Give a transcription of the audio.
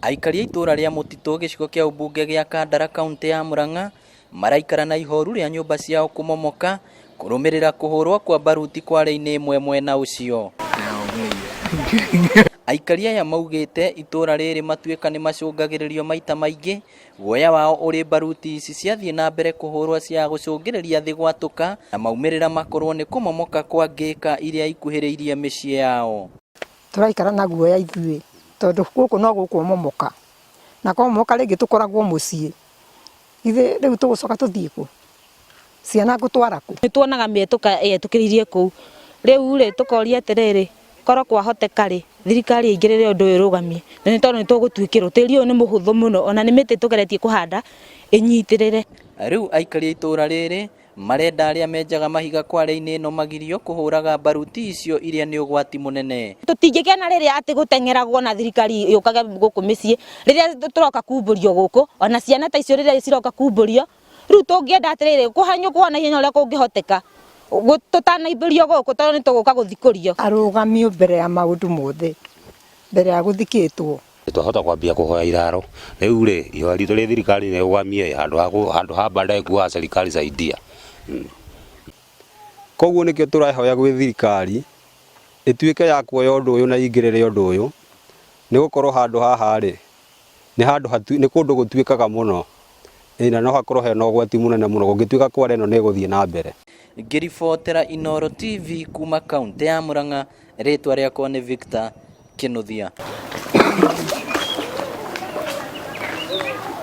Aikari a itũũra rĩa Mũtitũ gĩcigo kĩa ũmbunge gĩa Kandara kauntĩ ya Murang'a maraikara na ihoru rĩa nyũmba ciao kũmomoka kũrũmĩrĩra kũhũrwo kwa baruti kware-inĩ ĩmwe mwena ũcio. Aikari aya maugĩte itũũra rĩrĩ matuĩka nĩ macũngagĩrĩrio maita maingĩ guoya wao ũrĩ baruti ici ciathiĩ na mbere kũhũrwo cia gũcũngĩrĩria thĩ gwatũka na maumĩrĩra makorwo nĩ kũmomoka kwa ngĩka iria ikuhĩrĩirie mĩciĩ yao. Tũraikara na guoya ithuĩ tondũ gũkũ no gũkũmomoka na kwamomoka rĩngĩ tũkoragwo mũciĩ. Ithuĩ rĩu tũgũcoka tũthiĩ kũ? Ciana ngũtwara kũ? Nĩ tuonaga mĩetũka yetũkĩrĩirie kũu. Rĩu rĩ, tũkoria atĩrĩrĩ, korwo kwahoteka rĩ, thirikari ĩingĩrĩre ũndũ ũyũ ĩrũgamie, na nĩ tondũ nĩ tũgũtuĩkĩrwo. Tĩri ũyũ nĩ mũhũthũ mũno, ona nĩ mĩtĩ tũgeretie kũhanda ĩnyitĩrĩre. Rĩu aikari a itũũra rĩrĩ Marenda arĩa menjaga mahiga kware-inĩ ĩno magirio kũhũraga mbaruti icio iria nĩ ũgwati mũnene. Tũtingĩkena rĩrĩa atĩ gũteng'eragwo na thirikari yũkage gũkũ mĩciĩ, rĩrĩa tũroka kumbũrio gũkũ, ona ciana ta icio rĩrĩa ciroka kumbũrio, rĩu tũngĩenda atĩrĩrĩ, kũhanyũkwo na ihenya ũrĩa kũngĩhoteka, tũtanaimbũrio gũkũ tondũ nĩ tũgũka gũthikũrio. Arũgamio mbere ya maũndũ mothe, mbere ya gũthikĩtwo. Twahota kwambia kũhoya iraro rĩu rĩ ihoya ritũ rĩ thirikari nĩ ĩrũgamie handũ ha handũ ha baadaye kuwa serikali saidia. Koguo nĩkĩo tũrehoya gwĩ thirikari ĩtuĩke ya kuoya ũndũ ũyũ na ĩingĩrĩre ũndũ ũyũ, nĩ gũkorwo handũ haha rĩ, nĩ handũ nĩ kũndũ gũtuĩkaga mũno, ĩĩ na no hakorwo hena ũgwati mũnene mũno kũngĩtuĩka kware ĩno nĩ ĩgũthiĩ na mbere. Ngĩribotera Inooro TV kuma kauntĩ ya Murang'a, rĩtwa rĩakwa nĩ Victor Kinuthia.